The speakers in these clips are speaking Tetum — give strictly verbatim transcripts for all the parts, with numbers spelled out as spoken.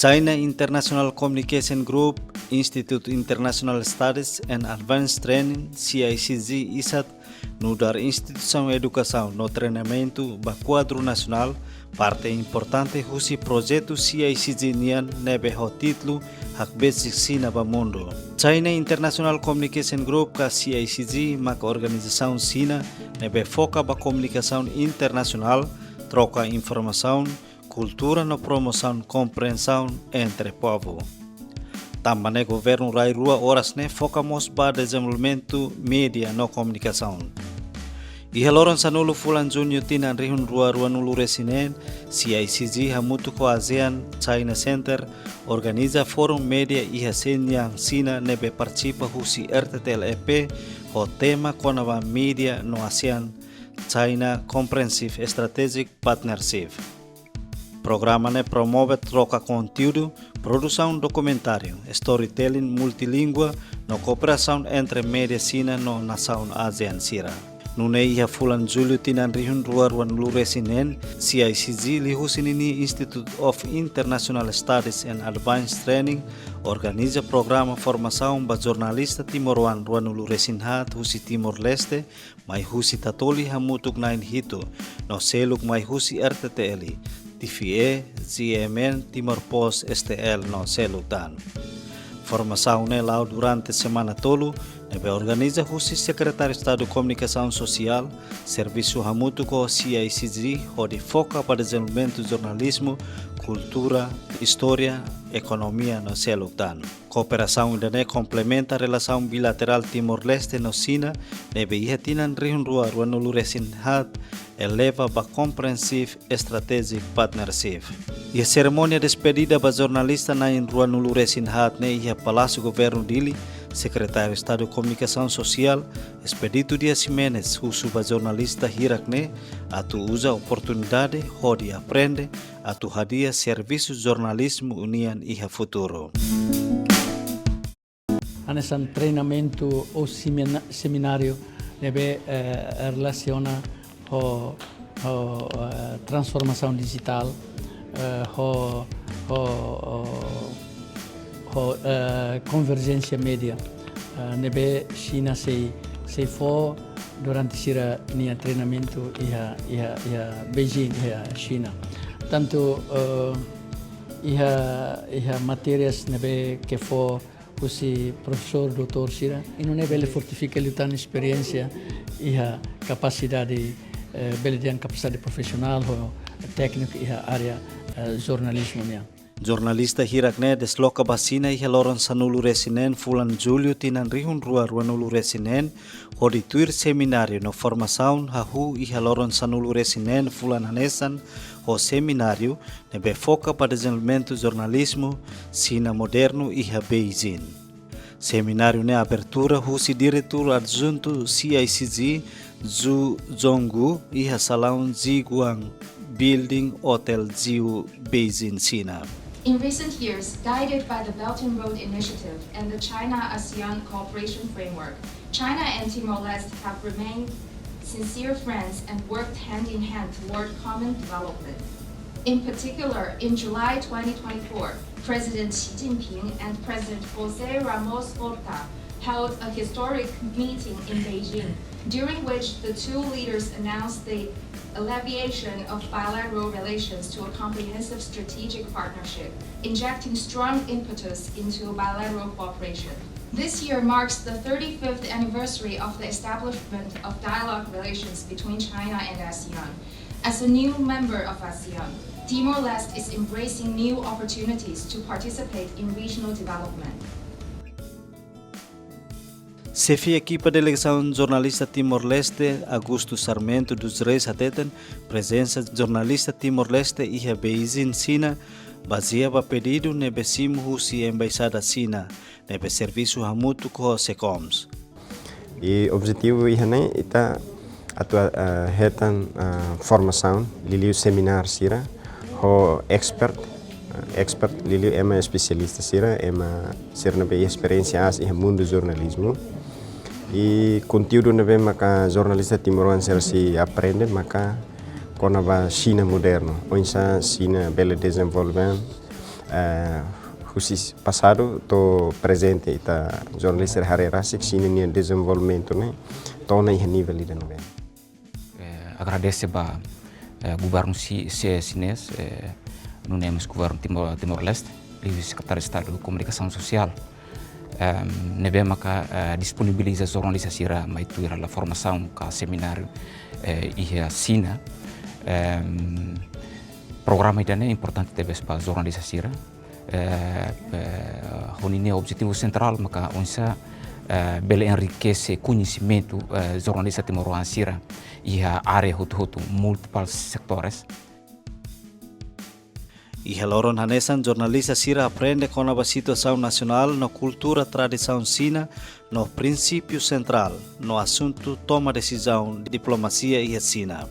China International Communication Group, Institute International Studies and Advanced Training, C I C G, isat nu'udar instituisaun edukasaun no treinamentu ba kuadru nasionál, parte importante husi projetu C I C G nian ne'ebé ho títulu Hakbesik Xina ba Mundu. China International Communication Group ka C I C G maka organizasaun Xina ne'ebé foka ba komunikasaun internasionál, troka informasaun, kultura no promosaun kompriensaun entre povu. Tanba ne'e governu rai-rua oras ne'e foka mós ba dezenvolvimentu média no komunikasaun. Iha loron sanulu fulan Juñu tinan rihun rua ruanulu resin neen, C I C G hamutuk ho ASEAN China Center organiza Forum Média iha Shenyang, Xina ne'ebé partisipa husi R T T L E P ho tema kona-ba média no ASEAN China Comprehensive Strategic Partnership. Programa ne'e promove troka konteúdu, produsaun dokumentáriu, storytelling multilingua no kooperasaun entre média Xina no nasaun ASEAN sira. Nune'e iha fulan Jullu tinan rihun rua ruanulu resin neen, C I C G liuhusi ninia Institute of International Studies and Advanced Training organiza programa formasaun ba jornalista timoroan ruanulu resin haat husi Timor-Leste, mai husi tatoli hamutuk na'in hitu, no seluk mai husi R T T L, T V E, G M N, Timor Post, S T L no seluk tan. Formasaun ne'e la'o durante semana tolu, ne'ebé organiza husi Sekretáriu Estadu Komunikasaun Sosiál, servisu hamutuk ho C I C G, hodi foka ba dezenvolvimentu jornalizmu, kultura, istória, ekonomia no seluk tan. Kooperasaun ida-ne'e komplementa relasaun bilaterál Timor-Leste no Xina, ne'ebé iha tinan rihun rua ruanulu resin haat eleva ba Comprehensive Strategic Partnership. Iha serimónia despedida ba jornalista na'in ruanulu resin haat ne'e iha Palásiu Governu Dili, Sekretáriu Estadu Komunikasaun Sosiál, Expedito Dias Ximenes, husu ba jornalista hirak ne'e atu uza oportunidade hodi aprende, atu hadi'a servisu jornalizmu nian iha futuru. Hanesan treinamentu ou semina-, semináriu ne'ebé, eh, relasiona ho, ho, eh, transformasaun dijitál, eh, ho, ho, ho, ho, eh, konverjénsia média, eh, ne'ebé Xina sei, sei fó durante sira-nia treinamentu iha, iha, iha Beijing, iha Xina. Tantu, eh, iha, iha matérias ne'ebé ke fó husi profesór, doutór sira, i nune'e bele fortifika liután esperiénsia iha kapasidade, eh, bele dehan kapasidade profisionál ho tékniku iha área, eh, jornalizmu nian. Jornalista hirak ne'e desloka ba Xina iha loron sanulu resin neen fulan Jullu tinan rihun rua ruanulu resin neen, hodi tuir semináriu no formasaun hahú iha loron sanulu resin neen fulan hanesan ho semináriu ne'ebé foka ba dezenvolvimentu jornalizmu Xina modernu iha Beijing. Semináriu ne'e abertura husi Diretór Adjuntu C I C G, Zhu Zhonggu, iha salaun Zhiguang Building, Hotel Ziu, Beijing, Xina. In recent years, guided by the Belt and Road Initiative and the China-ASEAN Cooperation Framework, China and Timor-Leste have remained sincere friends and worked hand in hand toward common development. In particular, in July twenty twenty-four, President Xi Jinping and President José Ramos-Horta held a historic meeting in Beijing, during which the two leaders announced the elevation of bilateral relations to a comprehensive strategic partnership, injecting strong impetus into bilateral cooperation. This year marks the thirty-fifth anniversary of the establishment of dialogue relations between China and ASEAN. As a new member of ASEAN, Timor-Leste is embracing new opportunities to participate in regional development. Xefe ekipa delegasaun jornalista Timor-Leste, Augusto Sarmento dos Reis, hateten prezensa jornalista Timor-Leste iha Beijing, Xina, bazeia ba pedidu ne'ebé simu husi Embaixada Xina, ne'ebé servisu hamutuk ho SECOMS. I objetivu iha ne'e ita atu, eh, hetan, eh, formasaun, liuliu semináriu sira, ho expert, eh, expert liuliu ema espesialista sira, ema sira ne'ebé iha esperiénsia aas iha mundu jornalizmu. I konteúdu ne'ebé maka jornalista timoroan sira sei aprende maka kona-ba Xina modernu, oinsá Xina bele dezenvolve, Eh, husi pasadu to'o prezente ita jornalista haree rasik Xina nian dezenvolvimentu ne'e to'o ona iha nivel ida ne'ebé? Eh, agradese ba, eh, governu si-, si-, xinés, eh, nune'e mós governu Timor, Timor-Leste, liuhusi Sekretáriu Estadu Komunikasaun Sosiál, em, ne'ebé maka, eh, disponibiliza jornalista sira mai tuir halo formasaun ka semináriu, eh, iha Xina. Em, programa ida-ne'e importante tebes ba jornalista sira. Eh, eh, ho ninia objetivu sentrál maka oinsá, eh, bele enrikese koñesimentu, eh, jornalista timoroan sira iha área hotu-hotu, múltiplu setores. Iha loron hanesan jornalista sira aprende kona-ba situasaun nasionál no kultura tradisaun Xina no prinsípiu sentrál no asuntu toma desizaun diplomasia iha Xina.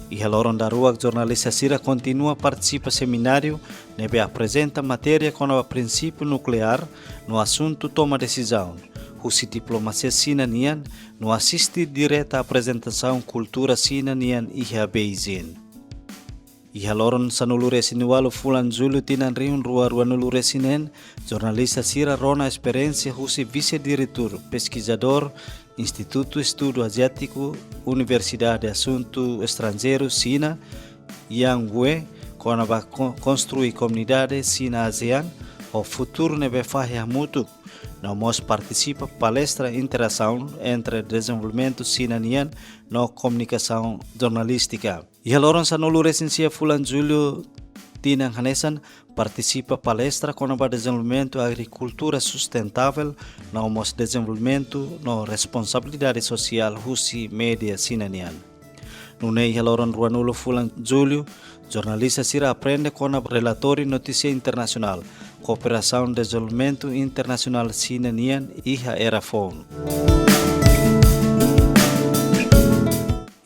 Iha loron daruak jornalista sira kontinua partisipa semináriu ne'ebé aprezenta matéria kona-ba prinsípiu nukleár no asuntu toma desizaun husi diplomasia Xina nian no asiste direta aprezentasaun kultura Xina nian iha Beijing. Iha loron sanulu-resin-ualu fulan Jullu tinan rihun rua ruanulu-resin-neen, jornalista sira rona esperiénsia husi vise-diretór peskizadór Institutu Estudu Aziátiku, Universidade Asuntu Estranjeiru Xina, Yang Wei, kona-ba ko-, konstrui komunidade Xina ASEAN ho futuru ne'ebé fahe hamutuk, no mós partisipa palestra interasaun entre dezenvolvimentu Xina nian no komunikasaun jornalístika. Iha loron sanulu-resin-sia fulan Jullu tinan hanesan, partisipa palestra kona-ba dezenvolvimentu agrikultura sustentável, no mós dezenvolvimentu no responsabilidade sosiál husi média Xina nian. Nune'e iha loron ruanulu fulan Jullu, jornalista sira aprende kona-ba relatóriu notísia internasionál, kooperasaun dezenvolvimentu internasionál Xina nian iha era foun.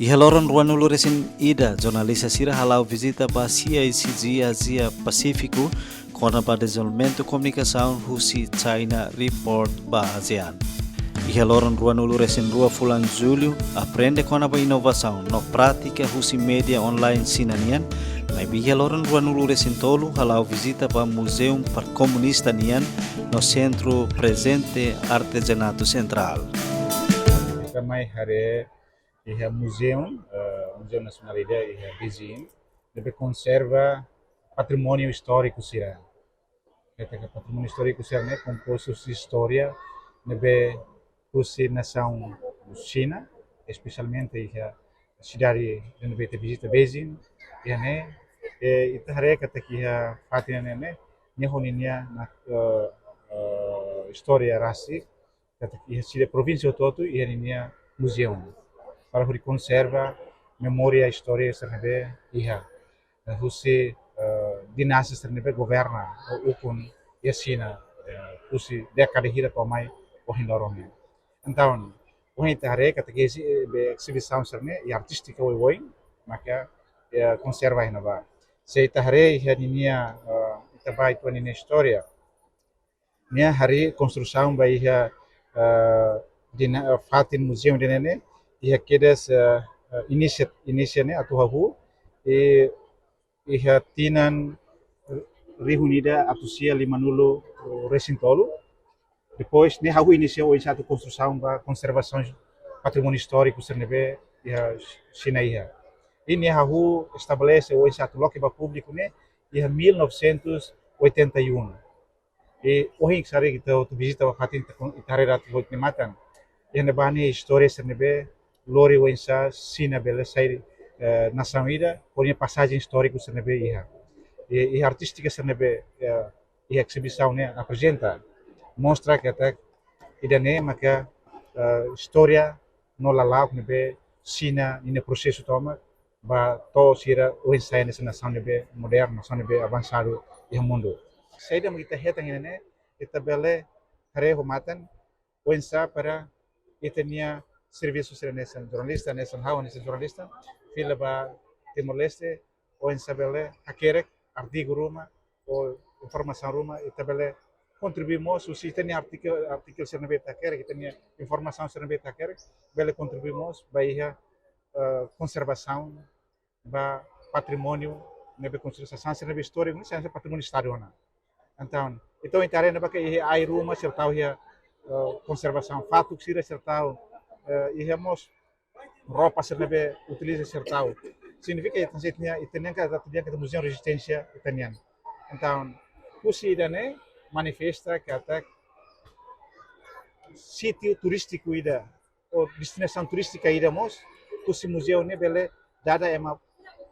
Iha loron ruanulu-resin-ida, jornalista sira hala'o vizita ba C I C G Ázia Pasífiku, kona-ba dezenvolvimentu komunikasaun husi China Report ba ASEAN. Iha loron ruanulu-resin-rua fulan Jullu, aprende kona-ba inovasaun no prátika husi média online Xina nian, maibé iha loron ruanulu-resin-tolu hala'o vizita ba Muzeu Par-, Komunista nian no Sentru Prezente Artezanatu Sentrál. Ita mai haree iha muzeu, eh, Muzeu Nasionál ida iha Beijing, ne'ebé konserva patrimóniu istóriku sira. Katak patrimóniu istóriku sira-ne'e kompostu husi istória ne'ebé husi nasaun Xina, espesialmente iha sidade ne'ebé ita vizita, Beijing. Iha ne'e, eh, ita haree katak iha fatin ne'e, ne'e, nia ho ninia na, eh, eh, istória rasik, katak iha sidade, provínsia hotu-hotu iha ninia muzeu para hodi konserva memória istória sira ne'ebé iha, eh, husi, eh, dinastia sira ne'ebé governa ou ukun iha Xina, eh, husi dékada hira to'o mai ohin loron ne'e. Entaun, ohin ita haree katak isi, eh, be ezibisaun sira-ne'e, i artístika oioin, maka, eh, konserva iha ne'ebá. Se ita haree iha ninia, eh, ita bá uitoan ninia istória, nia harii konstrusaun ba iha, eh, dina-, eh, fatin muzeu ida-ne'e ne'e, iha kedas, eh, eh, inisia, inisia ne'e atu hahú, i iha tinan rihun ida atus sia limanulu-resin-tolu. Depois, ne'e hahú inisia oinsá atu konstrusaun ba konservasaun patrimóniu istóriku sira ne'ebé iha Xina iha. I nia hahú estabelese oinsá atu loke ba públiku ne'e iha mil novecentos e oitenta e um. I ohin sira ita atu vizita ba fatin, ita kon-, ita haree atu ho ita-nia matan. Iha ne'ebá ne'e istória sira ne'ebé lori oinsá Xina bele sai, eh, nasaun ida, ho nia pasajen istóriku sira ne'ebé iha. I, i artístika sira ne'ebé, eh, iha ezibisaun ne'e aprezenta, mostra katak ida-ne'e maka, eh, istória no lala'ok ne'ebé Xina ninia prosesu tomak ba to'o sira oinsá sai hanesan nasaun ne'ebé modernu, nasaun ne'ebé avansadu iha mundu. Saida mak ita hetan iha ne'e, ita bele haree ho matan, oinsá para ita-nia servisu sira hanesan jornalista, hanesan ha'u hanesan jornalista, fila ba Timor-Leste, oinsá bele hakerek artigu ruma, ou informasaun ruma, ita bele kontribui mós, husi ita-nia artikel, artikel sira ne'ebé ita hakerek, ita-nia informasaun sira ne'ebé ita hakerek, bele kontribui mós ba iha, eh, konservasaun ba patrimóniu ne'ebé konstrui sasán sira ne'ebé istóriku, ne'e sasán patrimóniu estadu ona. Entaun, entaun ita haree ne'ebá ke iha ai-ruma sira tau iha, eh, konservasaun, fatuk sira sira tau, eh, iha mós roupa sira ne'ebé utiliza sira tau. Signifika ita, ita-nia, ita-nian ka, ita-nian ka muzeu rezisténsia ita-nian. Entaun, husi ida-ne'e manifesta katak sítiu turístiku ida, ou destinasaun turístika ida mós, husi muzeu ne'e bele dada ema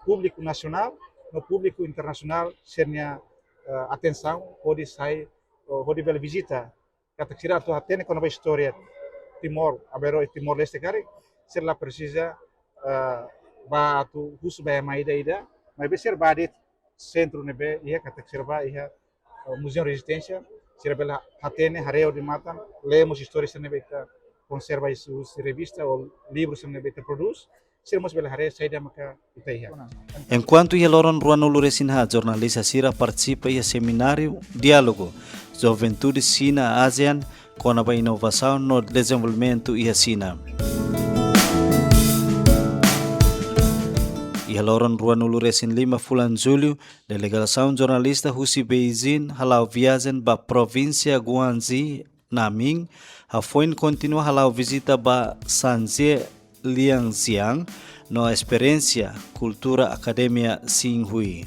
públiku nasionál no públiku internasionál sira-nia, eh, atensaun, hodi sai, eh, hodi bele vizita. Katak sira atu hatene kona-ba istória Timor, aberó Timor-Leste karik, sira la presiza, eh, bá atu husu ba ema ida-ida, maibé sira bá de'it sentru ne'ebé iha, katak sira bá iha, eh, Muzeu Rezisténsia, sira bele hatene, haree ho matan, lee mós istória sira ne'ebé ita konserva husi, husi revista ou livru sira ne'ebé ita prodús, sira mós bele haree saida maka ita iha. Enkuantu iha loron ruanulu-resin-haat jornalista sira partisipa iha semináriu diálogu Juventude Xina ASEAN kona-ba inovasaun no dezenvolvimentu iha Xina. Iha loron ruanulu-resin-lima fulan Jullu, delegasaun jornalista husi Beijing hala'o viajen ba provínsia Guangxi, Nanning, hafoin kontinua hala'o vizita ba Shanxi Liangxiang no esperiénsia kultura Akademia Xinhui.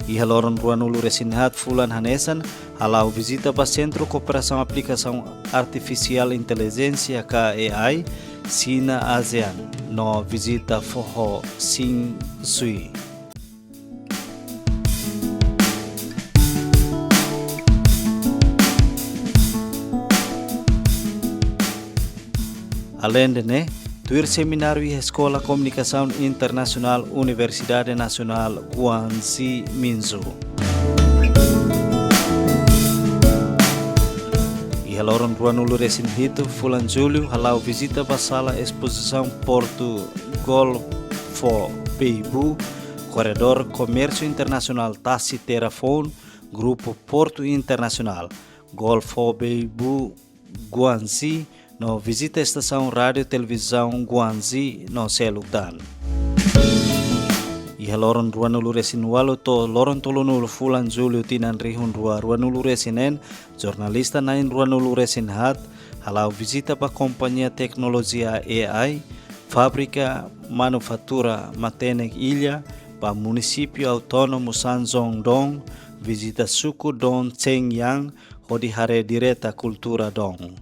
Iha loron ruanulu-resin-haat fulan hanesan, hala'o vizita ba Sentru Kooperasaun Aplikasaun Artifisiál Intelijénsia ka AI, Xina ASEAN, no vizita foho Xinzui. Aleinde ne'e, tuir semináriu iha Eskola Komunikasaun Internasionál Universidade Nasionál Guangxi Minzu. Iha loron ruanulu-resin-hitu fulan Jullu, hala'o vizita ba sala espozisaun Portu Golfo Beibu, Koredór Komérsiu Internasionál Tasi Tera Foun, Grupu Portu Internasionál Golfo Beibu Guangxi, no vizita estasaun rádiu televizaun Guangxi no seluk tan. Iha loron ruanulu-resin-ualu to'o loron tolunulu fulan Jullu tinan rihun rua ruanulu-resin-neen, jornalista na'in ruanulu-resin-haat hala'o vizita ba kompañia teknolojia AI, fábrika manufatura matenek Ilha, ba munisípiu autónomu Xanzhong Dong, vizita suku Dong Chengyang, hodi haree direta kultura Dong.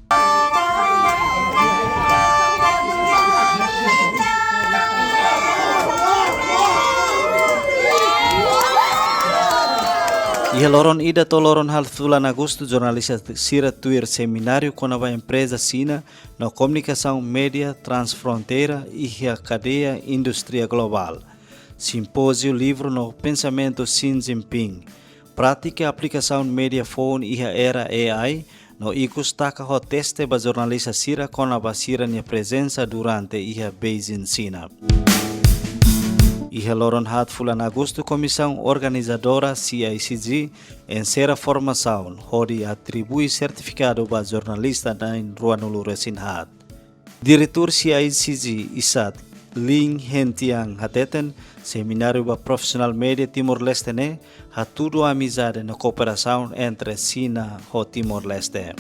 Iha loron ida to'o loron haat fulan Agostu, jornalista sira tuir semináriu kona-ba empreza Xina no komunikasaun média transfronteira iha kadeia indústria globál. Simpóziu livru no pensamentu Xi Jinping, prátika aplikasaun média foun iha era AI, no ikus taka ho teste ba jornalista sira kona-ba sira-nia prezensa durante iha Beijing, Xina. Iha loron haat fulan Agostu, komisaun organizadora C I C G enserra formasaun hodi atribui sertifikadu ba jornalista na'in ruanulu-resin-haat. Diretór C I C G ISAT, Lin Hentiang hateten, semináriu ba profisionál média Timor-Leste ne'e hatudu amizade no kooperasaun entre Xina ho Timor-Leste.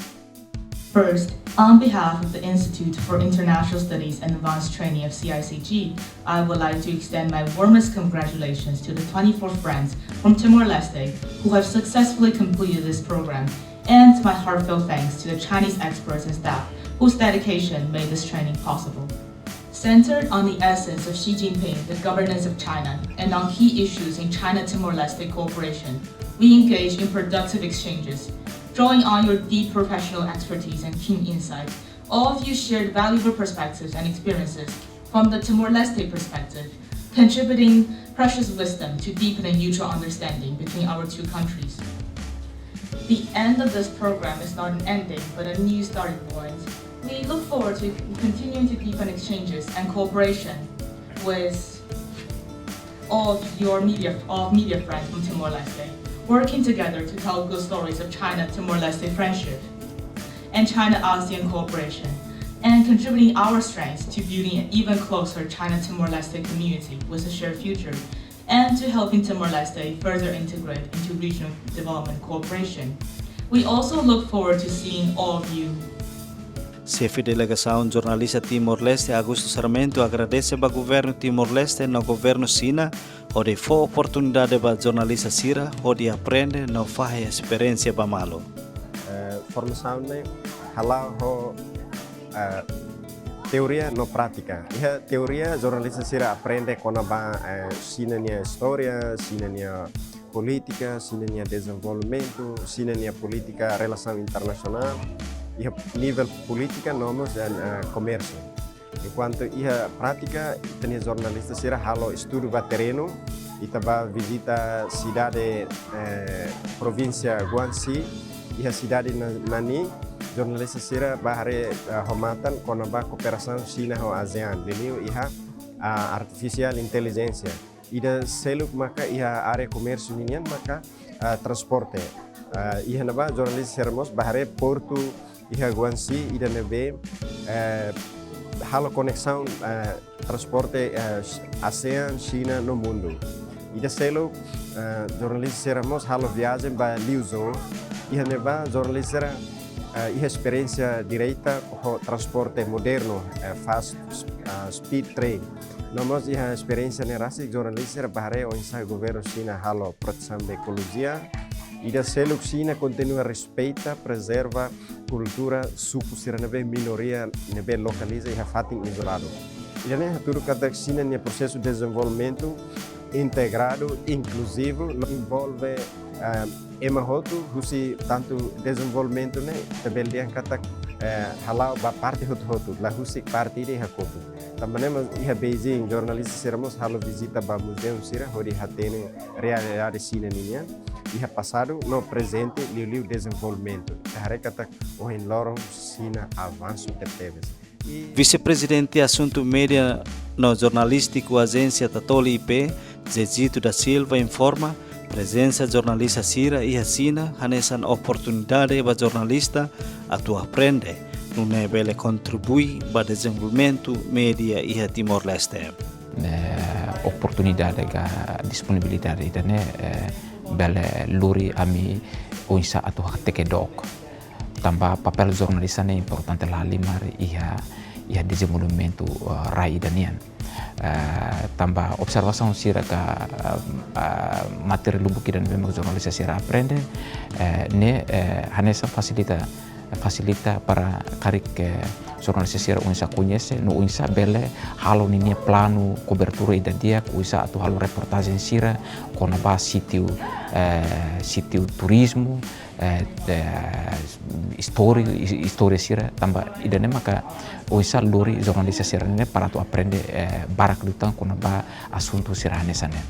First, on behalf of the Institute for International Studies and Advanced Training of C I C G, I would like to extend my warmest congratulations to the twenty-four friends from Timor-Leste who have successfully completed this program, and my heartfelt thanks to the Chinese experts and staff whose dedication made this training possible. Centered on the essence of Xi Jinping, the governance of China, and on key issues in China-Timor-Leste cooperation, we engaged in productive exchanges. Drawing on your deep professional expertise and keen insight, all of you shared valuable perspectives and experiences from the Timor-Leste perspective, contributing precious wisdom to deepen a mutual understanding between our two countries. The end of this program is not an ending, but a new starting point. We look forward to continuing to deepen exchanges and cooperation with all of your media, all media friends from Timor-Leste, working together to tell good stories of China-Timor-Leste friendship and China-ASEAN cooperation. and contributing our strengths to building an even closer China Timor-Leste community with a shared future, and to helping Timor-Leste further integrate into regional development cooperation. We also look forward to seeing all of you. Xefe Delegasaun Jornalista Timor-Leste, Augusto Sarmento, agradese ba Governu Timor-Leste no Governu Xina hodi fó oportunidade ba jornalista sira hodi aprende no fahe esperiénsia ba malu. Eh, formasaun ne'e hala'o ho, eh, teoria no prátika. Iha teoria, jornalista sira aprende kona-ba, eh, Xina nia istória, Xina nia polítika, Xina nia dezenvolvimentu, Xina nia polítika relasaun internasionál, iha nivel polítika no mós, eh, komérsiu. Enkuantu iha prátika, ita-nia jornalista sira halo estudu ba terrenu, ita bá vizita sidade, eh, provínsia Guangxi, iha sidade na-, Nanning, jornalista sira bá haree, eh, ho matan kona-ba kooperasaun Xina ho ASEAN, liuliu iha, ah, artificial intelligence. Ida seluk maka iha área komérsiu ninian maka, ah, transporte. Ah, iha ne'ebá jornalista sira mós bá haree portu iha Guangxi, ida ne'ebé, eh, halo koneksaun, eh, transporte, eh, ASEAN, Xina no mundu. Ida seluk, eh, jornalista sira mós halo viajen ba Liuzhou, iha ne'ebá jornalista sira, eh, iha esperiénsia direta ho transporte modernu, eh, fast, eh, speed train. No mós iha esperiénsia ne'e rasik jornalista sira bá haree oinsá governu Xina halo protesaun ba ekolojia. Ida seluk, Xina kontinua respeita, prezerva kultura suku sira ne'ebé minoria ne'ebé lokaliza iha fatin izoladu. Ida-ne'e hatudu katak Xina nia prosesu dezenvolvimentu integradu, inkluzivu, no envolve, eh, ema hotu, husi tantu dezenvolvimentu ne'e ita bele dehan katak, eh, hala'o ba parte hotu-hotu, la husik parte ida iha kotuk. Tanba ne'e mós iha Beijing, jornalista sira mós halo vizita ba muzeu sira hodi hatene realidade Xina ninian iha pasadu no prezente, liuliu dezenvolvimentu. Ita haree katak ohin loron Xina avansu tebetebes. I Vise-Prezidente Asuntu Média no Jornalístiku Ajénsia Tatoli I P, Zezito da Silva, informa, prezensa jornalista sira iha Xina hanesan oportunidade ba jornalista atu aprende, nune'e bele kontribui ba dezenvolvimentu média iha Timor-Leste. Eh, oportunidade ka disponibilidade ida-ne'e, eh, bele lori ami oinsá atu hateke dook. Tanba papél jornalista ne'e importante liu liu mai iha, iha dezenvolvimentu, eh, rai ida nian. Eh, tanba observasaun sira ka, eh, eh, matéria lubuk ida ne'ebé jornalista sira aprende, eh, ne'e, eh, hanesan fasilita, fasilita para karik, eh, jornalista sira oinsá koñese, no oinsá bele halo ninia planu kobertura ida di'ak, oinsá atu halo reportajen sira kona-ba sítiu, eh, sítiu turizmu, eh, eh, istóri-, is-, istória sira, tanba ida-ne'e maka oinsá lori jornalista sira-ne'e para atu aprende, eh, barak liután kona-ba asuntu sira hanesan ne'e.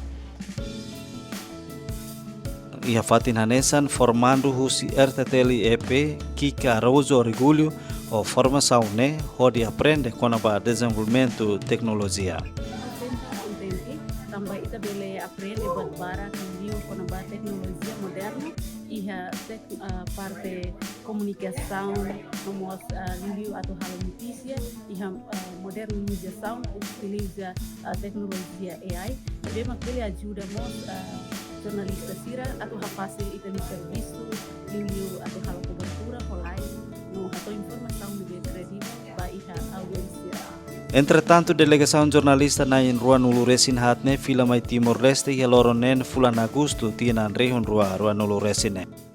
Iha fatin hanesan, formandu husi R T T L I E P, Kika Araújo, orgullu ho formasaun ne'e hodi aprende kona-ba dezenvolvimentu teknolojia. Kontente, kontente, tanba ita bele aprende buat barak liu kona-ba teknolojia modernu, iha tek-, ah, parte komunikasaun, no mós, ah, liuliu atu halo notísia, iha, ah, modernalizasaun, utiliza, ah, teknolojia A I, ne'ebé mak bele ajuda mós, ah, jornalista sira atu hafasil ita-nia servisu, liuliu atu halo kobertura, ho live, no hato'o informasaun ne'ebé kredivel ba iha audiénsia. Entretantu, delegasaun jornalista na'in ruanulu resin haat ne'e fila mai Timor-Leste iha loron neen fulan Agostu tinan rihun rua ruanulu resin ne'e.